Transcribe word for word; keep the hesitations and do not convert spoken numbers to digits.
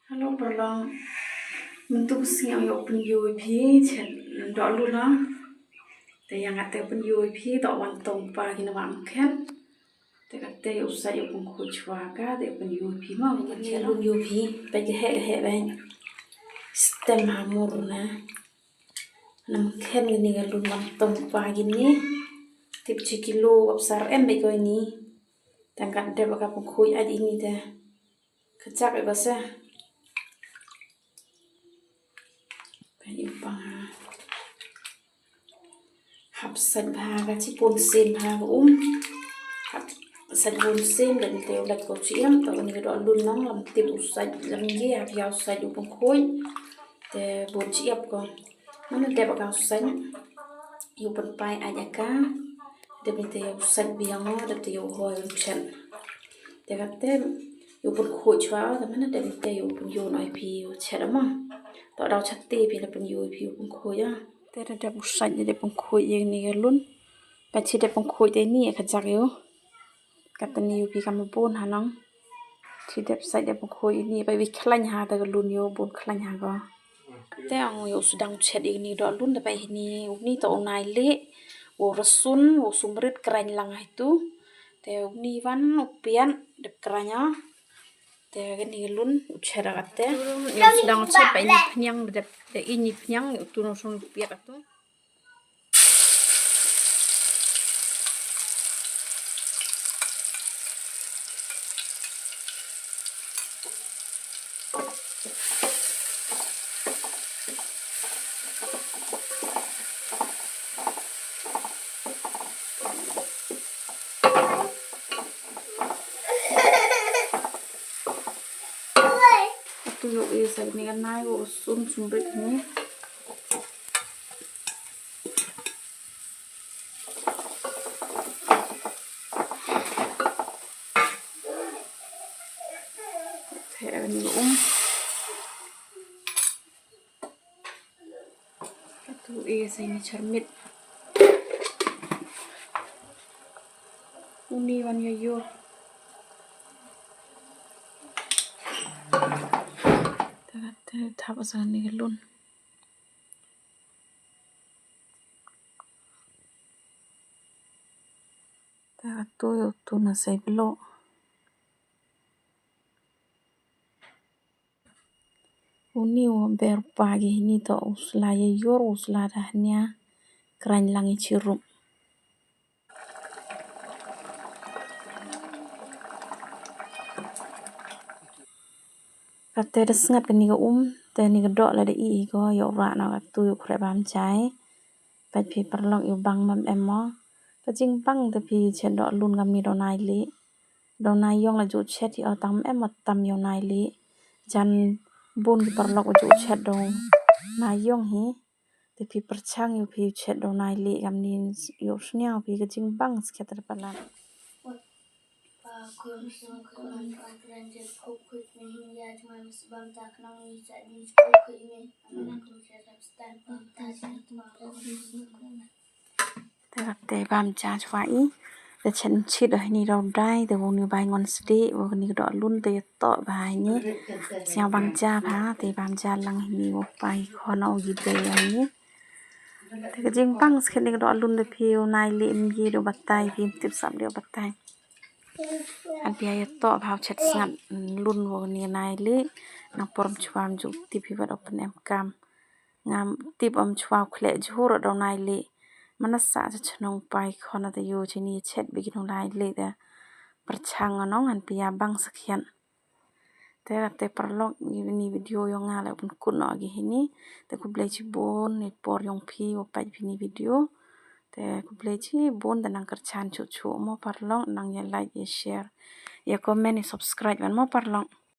Hello paralok. Mynta ka sngi nga ïoh pynïoh ïa phi chet doh lun na. Te ïa nga te pynïoh ïa phi doh wan tong pa ki na ba mkhen. Te kate ïoh sait ïoh pynkhot chwa ka te pynïoh ïa phi ma. Kane lun ïoh phi. Peit ka heh ka heh peit. Stem ha mur na. Na mkhen kane ka lun wan tong pa kine. Tip chi kilo ap sar em peit ko ini. Tang kat dep ka pynkhot ait ini te. Ka jak ïa ka se. Ka ïa pang ha. Hap sait bha ka chi pun sim bha ka um. Hap sait pun sim dan te u lait ko chi em to ni ka doh lun nong lam tip u sait lam ye hap ïa u sait u pynkhot. Te bun chi ïap ko. Mana dep ka u sait. Ïa u pynpai ai ïa ka. Dep ni te ïa u sait biang o dep te ïa u hoi un chet. Te kate ïa u pynkhot chwa te mana dep ni te ïa u pynïoh noh ïa phi u chet ma. To dau chet te phi la pynïoh ïa phi u pynkhot ïa. Te da dep u sait da dep pynkhot ïa ni ka lun. Ba chi dep pynkhot te ni ïa ka jak ïa u. Kata ni u phi kam bun ha nong. Chi dep sait dep pynkhot ini ba wi khlaiñ ha ta ka lun ïa u bun khlaiñ ha ko. Te ong ïa u sdang chet ini doh lun da ba ini u ni to u nai le u rsun u sumrit kraiñ lang ha itu. Te u ni wan u pian dep kraiñ ha. Te kani ka lun u chet ha kate. Ïa u sdang chet ba ini pniang dep te ini pniang u tu no sum piat atu. Atu ïoh i sa kane ka nai u sun sumrit ni. Te ni um. Atu i sa ini charmit. Uni wan ïa ïoh. Te te thap sa ni ka lun. Te atu ïa utu na sai blo. Uni u ber pa gi hini to u sla ïa ïor u sla da hnia kraiñ lang i chirup. Kate da sngat kani ka um te ni ka doh la da i i ko ïa u rah na katu ïa u khreh bam jai. Peit phi paralok ïa u bang bam em mo. Ka jingbang te phi chet doh lun kam ni doh nai li. Doh nai ïong la ju chet hi o tang em mo tam ïa u nai li. Jan bun ki paralok ju chet doh nai ïong hi. Te phi pyrchang ïa phi chet doh nai li kam ni ïa u sniang phi ka jingbang skhet da palat. Te te bam ja chwa i. Te chet chit o hini rau dai te woni bai ngon sdi woni doh lun te to ba hini. Siang bang ja ba te bam ja lang hini wo pai khon o gi de hini. Te ka jingbang skhet ni ka doh lun te phi u nai li im gi do batai phi im tip sap de batai. An pia ïa to bha u chet sngat lun wo ni nai li nang por chwa am ju tip hi wat open em kam. Ngam tip am chwa u khleh jhur do nai li. Mana sa cha chnong pai khon ta yu chini chet bi ki nai li da. Pyrchang nong an pia bang skhian. Te te paralok ni video yong nga la pun kun no gi hini. Te khublei chibun ni por yong phi wa pait phi ni video. Te khublei chibun da nang kyrchan chu chu mo paralok nang ïa like ïa share. Ïa comment ïa subscribe ban mo paralok.